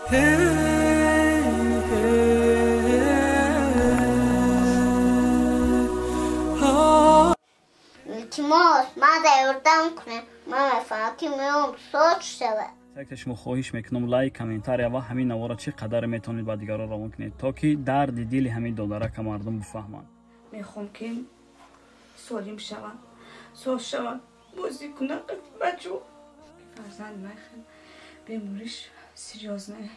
Илтимос, мада ёрдам кунед. Ман мефаҳмам, ки меом соз шавад. Яке шумо хоҳиш мекунам, лайк, комментария ва ҳамин навора чӣ қадар метавонед ба дигарон равон кунед, то ки дарди дили ҳамин додарака мардум бифаҳманд. Мехоҳам, ки солим шаванд, соз шаванд, бозӣ кунанд бачо. Фарзанди ман хеле бемориш серьёзная.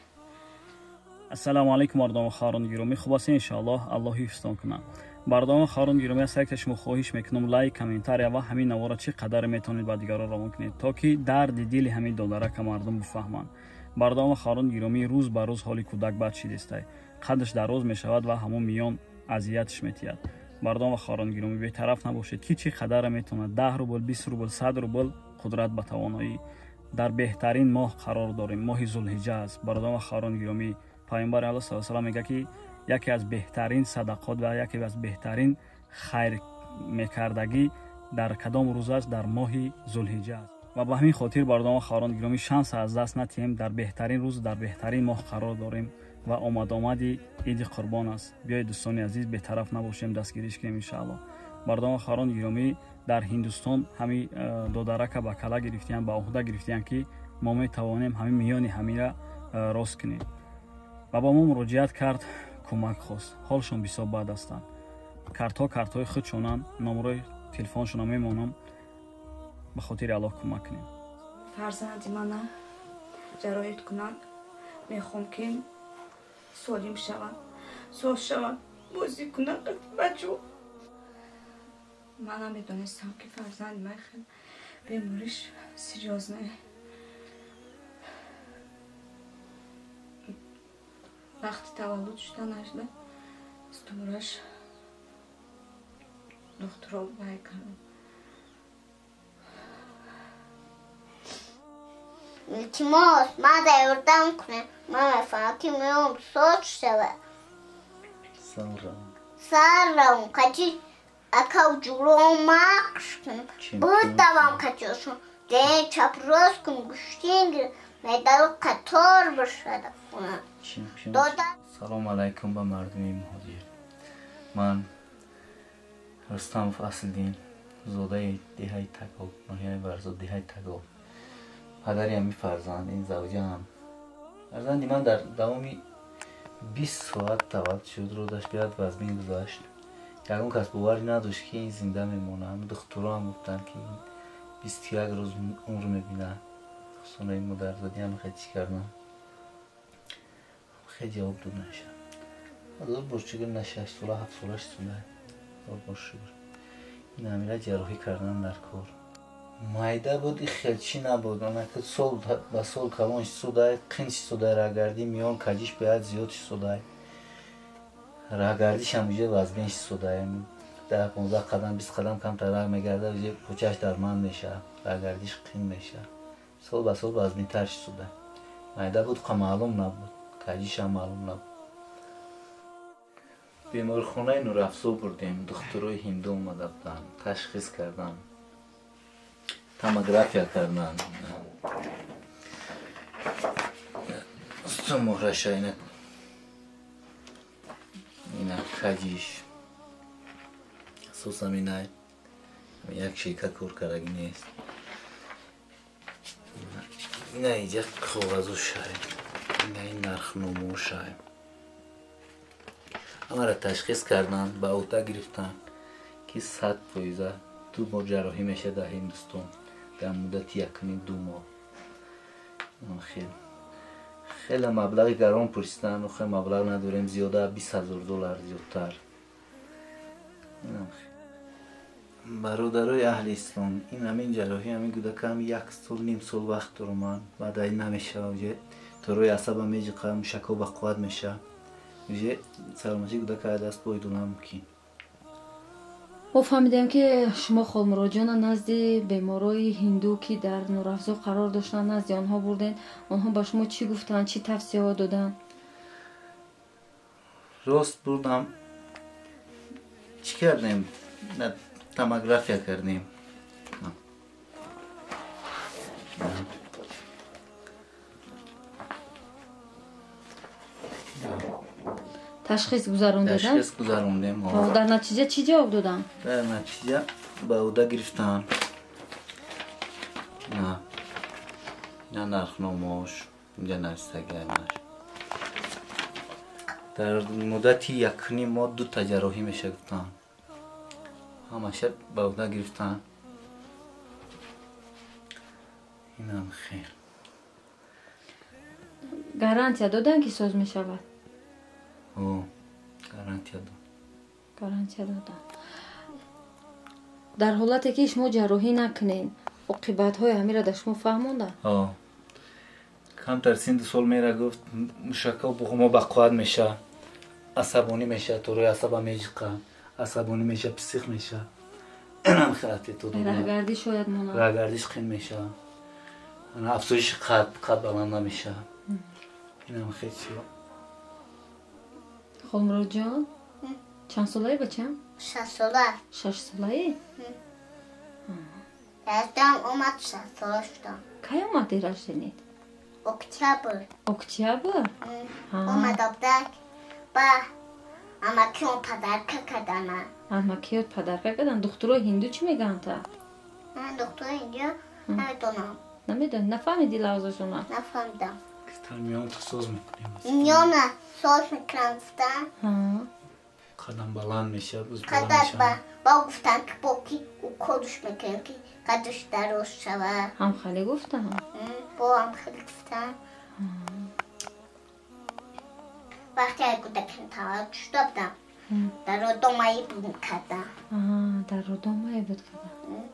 Ассалому алайкум, мардум хоҳарон гиромӣ, хуб ҳастед иншоаллоҳ, Аллоҳ ҳифзтон кунад. Бардома хоҳарон гиромӣ, аз яке шумо хоҳиш мекунам, лайк, комментария ва ҳамин навора чӣ қадар метавонед ба дигарон равон кунед, то ки дарди дили ҳамин додарака мардум бифаҳманд. Бардома хоҳарон гиромӣ, рӯз ба рӯз ҳоли кӯдак бад шидистай, қадаш дароз мешавад ва ҳамон миён азиятш метиҳад. Бардома хоҳарон гиромӣ, бетараф набошед, ки чӣ қадар метавонад 10 рубл, 20 рубл, 100 рубл қудрат ба тавоноӣ. Дар беҳтарин моҳ қарор дорем, моҳи Зулҳиҷа аст. Бардома хоҳарон гиромӣ, Пайғамбари Аллоҳ саллаллоҳу алайҳи васаллам мегӯяд, ки яке аз беҳтарин садақот ва яке аз беҳтарин хайр мекардагӣ дар кадом рӯз аст? Дар моҳи Зулҳиҷа аст. Ва ба ҳамин хотир бардома хоҳарон гиромӣ, шанс аз даст натиҳем, дар беҳтарин рӯз, дар беҳтарин моҳ қарор дорем ва омадомади Иди Қурбон аст. Биёед дӯстони азиз, бетараф набошем, дастгириш кунем иншааллоҳ. Бардома хоҳарон гиромӣ, дар Ҳиндустон ҳами додарака ба кала гирифтиянд, ба уҳда гирифтиянд, ки мо метавонем ҳамин миёни ҳамира рост кунем. Ва ба мо муроҷиат кард, кӯмак хост. Ҳолшон бисёр бад ҳастанд. Картҳо картҳои худшонанд, номерои телефоншонро мемонам, ба хотири Аллоҳ кӯмак кунем. Фарзанди мана ҷароҳат кунанд, мехоҳам, ки солим шаванд, соз шаванд, бозӣ кунанд бачо. Ман намедонистам, ки фарзанди ман хеле бемориш серьёзная. Вақти таваллуд шуданашда стумураш духтуро вай кардам. Илтимос, мада ёрдам кунед. Ман мефаҳмам, ки меом соз шавад. Сар равон қачи акав ҷуром мақш кунам, будавам қачошон, ден чап рост кун, гӯштин гир, медал қатор бишада хона. Салом алайкум ба мардуми муҳоҷир. Ман Рустамов Аслиддин, зодаи деҳаи Тагоб, ноҳияи Варзоб, деҳаи Тагоб, падари ҳамин фарзанд, ин завҷаам. Фарзанди ман дар давоми 20 соат таваллуд шуд, рӯзаш биёд вазмин гузашт. Ягон кас боварӣ надошт, ки ин зинда мемонад. Духтуроам гуфтанд, ки 21 рӯз умр мебинад. Хусунаи модарзодӣ ҳам хеле чӣ кардам, хеле ҷавоб дод наша. Ҳазор бор шукр, на 6 сола, 7 сола шуда. Ҳазор бор шукр. Ин ҳамира ҷарроҳӣ кардан дар кор. Майда буд, ин хел чӣ набуд. Онаки сол ба сол калон шудай, қин шудай, раҳгардӣ миён каҷиш беҳад зиёд шудай. Раҳгардиш ҳам уже вазбин шудай. 10-15 қадам, 20 қадам камтар раҳ мегардад, уже почаш дарманд мешавад. Раҳгардиш қин мешавад. Сол ба сол вазбинтар шудай. Майда буд, қа маълум набуд. Каҷиш ҳам маълум набуд. Беморхонаи Нурафзо бурдем, духтурои ҳинду омада буданд, ташхис карданд, томография карданд. Сумуҳраша ина каҷиш. Асосам ина як ширкат кор кардагӣ нест. Ина иҷа коғазу шай, ина ин нархномао шай. Ҳамаро ташхис карданд, ба уҳда гирифтанд, ки 100% 2 бор ҷарроҳӣ мешавад дар Ҳиндустон дар муддати 1,5-2 моҳ. Хеле маблағи гарон пурсиданд, хеле маблағ надорем, зиёда 20,000 доллар зиёдтар. Бародарои аҳли ислом, ин ҳамин ҷарроҳӣ ҳамин кӯдакам 1 сол, ним сол вақт дорам ман. Баъд ин намешавад, уже торои асаба меҷиқа, мушакҳо ба қувват мешавад. Уже саломатии кӯдака аз даст бой додан мумкин. Мо фаҳмидем, ки шумо Холмуроджона назди беморои ҳинду, ки дар Нурафзо қарор доштанд, назди онҳо бурден. Онҳо ба шумо чӣ гуфтанд, чӣ тавсияҳо доданд? Рост бурдам. Чӣ кардем? Томография кардем. Ташхис гузарондед? Ташхис гузарондем. Дар натиҷа чӣ ҷавоб доданд? Дар натиҷа ба ӯда гирифтан. На нархномаош инҷа навистагиаш. Дар муддати якним моҳ дута ҷарроҳӣ меша гуфтанд. Ҳамаша ба ӯда гирифтан. Инам хел. Гарантия доданд ки соз мешавад? Гарантия дод. Гарантия доданд. Дар ҳолате ки шумо ҷарроҳӣ накунед, оқибатҳои ҳамира дар шумо фаҳмонданд? Камтар синду сол мера гуфт, мушакҳо буғумо бақувват меша, асабонӣ меша, торои асаба меҷиқа, асабонӣ меша, псих меша. Инам хелате то дод. Раҳгардӣ шояд монад. Раҳгардиш қин меша. Афзоиши қад, қад баланд намеша. Инам хел чиё. Холмуродҷон, чанд солаи бачам? 6 сола. 6 солаи? Раздам омад 6 сола шудам. Кай омад день рождения? Октябр. Октябр? Омад абдак. Ба амакион подарка кардана. Амакиёт подарка кардан? Духтурои ҳинду чӣ мегӯянд та? Духтурои ҳинду намедонам. Намедонӣ? Нафаҳмиди лавзашона? Нафаҳмидам. Миёнта соз мекунем. Миёна соз мекунам гуфтан. Қадам баланд мешавад, уз баланд мешавад. Ба гуфтан ки бо ки уколуш мекунем ки қадаш дароз шавад. Ҳам хеле гуфтан? Бо ҳам хеле гуфтан. Вақте як кӯдакам таваллуд шуда будам, дар роддом айб кардам. Дар роддом айб кардам.